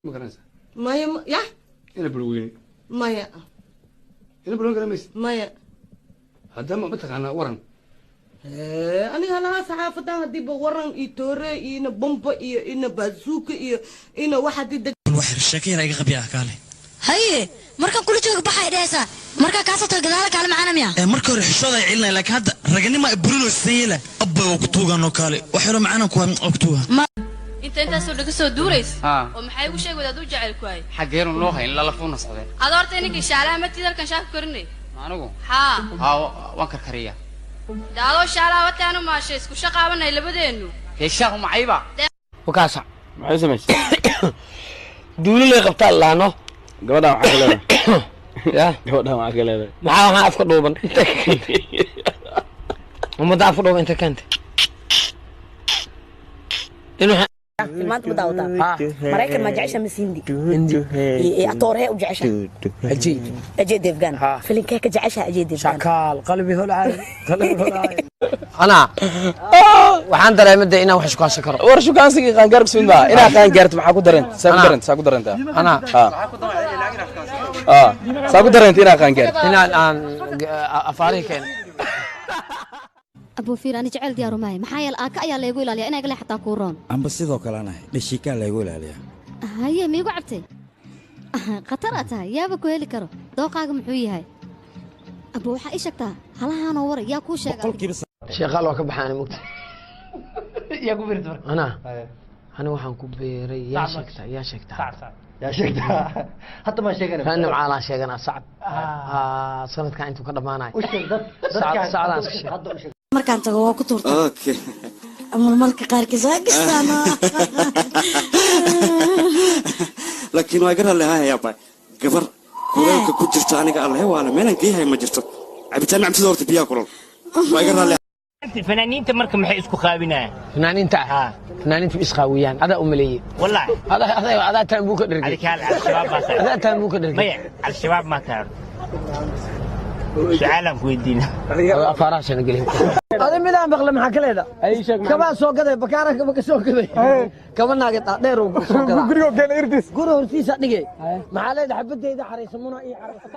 Ma garanaysaa? Maya, ya. Ina Burweyne. Maya. Ina Burweyne garanaysa? Maya. Haddama ma taqaanaa waran? Aniga halahaa saxaafadan hadiiba waran iyo toore iyo ina bomba iyo ina baazuuka iyo ina wax hadii Wax sheeko yar iga qabyaa, kaale. Haye, markaan kula jooga baxay dhehaysaa, markaa kaasoo tago gadaala kaale macaana miya? Ee marka hore xishooda ay celinaya, laakiin hadda raganima ay burinoo yeela. Abba, waa ku tuuganoo, kaale, wax yaroo macaana kuwa oo ku tuuga. Inta intaasoo dhaga soo duurays oo maxay ugu sheegi wadaad u jecel ku hay? Xaggeenu noo hayn lalafuuna socdeen. Ada horta ninkii shaalaha matid halkan shaah ku karinay. Anigu? Haa. Haa, waan karkariyaa. De adoo shaalaha wataanu maashay isku shaqaabanay labadeennu. Dee shaahu macayba. Wakaasa. Maxay samaysay? Duulilay qabtaa laano. Gabadhan waxaa ka leedahay? Ya. Gabadhan waxaa ka leedahay? Maxaa afka dhuuban inta ka keentay? Ummadda afka dhuuban inta keentay inuu Maanta ma daawataa? Maraykan ma jecesha mise Hindi? Hindi. Atoorhee u jecesha? Ajay. Ajay Devgan. Filinkee ka jecesha Ajay Devgan? Shakaal, qalbi holcaay, qalbi holcaay. Anaa waxaan dareemay dee inaan wax shukaansan karo. War shukaansigii qaangaar ku sumid maa inaa qaangaarto? Maxaa ku dareent? Saa ku dareent, saa ku dareentaa? Anaa ha, saa ku dareenta inaa qaangaarto? Inaan aan afaarihi keenay. Abuufiir, ani jecel diyaaru maahay, maxaa yeele aaka ayaa laygu ilaaliyaa inay gale xataa kuu roon. Amba sidoo kalena dhashiikaa laygu ilaaliyaa. Haye, miigu cabtay? Khatar aa tahay, yaaba ku heli karo. Dooqaaga muxuu yahay, abu? Waxaa ii sheegtaa halahaanoo waray yaa kuu sheega? Boqolkiiba. Sheeqaal waa ka baxaani mugta. Yaa ku biirta marka? Anaa ani waxaan ku beeray, yaa sheegtaa, yaa sheegtaa? Yaa sheegtaa hadda maa sheegana? Rani macaalaa sheeganaa sacad. Sanadkan intuu ka dhammaanayo. U sheeg dad. Sacadaan iska sheeg. Hadda u sheeg. Markaan tago waa ku tuurta. Okay. Marmarka qaarkiis waa gashtaana. Laakiin waa iga raalli ahayaaba gabar kuleelka ku jirto. Aniga Allahe waala meelaan geeyahay ma jirto. Cabitaan cabsida horta biyaha kulol waa iga raalli. Fanaaniinta marka maxay isku qaabinayaan? Fanaaniinta ah, fanaaniintu isqaawiyaan adaa u maleeyey. Wallahi. Adaa taan buu ka dhergey. Adika Al-Shabaab baa tahay. Adaa taan buu ka dhergey. Maya, Al-Shabaab ma tahay? Su'aalaan ku weydiina. Afaaraha shana gelin. Adi midaan maqle maxaa ka leeda? Kabaa soo gaday, bakaara kaba ka soo gaday, kaba naagad dheer uu soo gadaa, gurigo keena irdiis, guri hortiisa dhigay. Maxaa leeda? Xabadeyda xaraysa muna iyo xaraysa.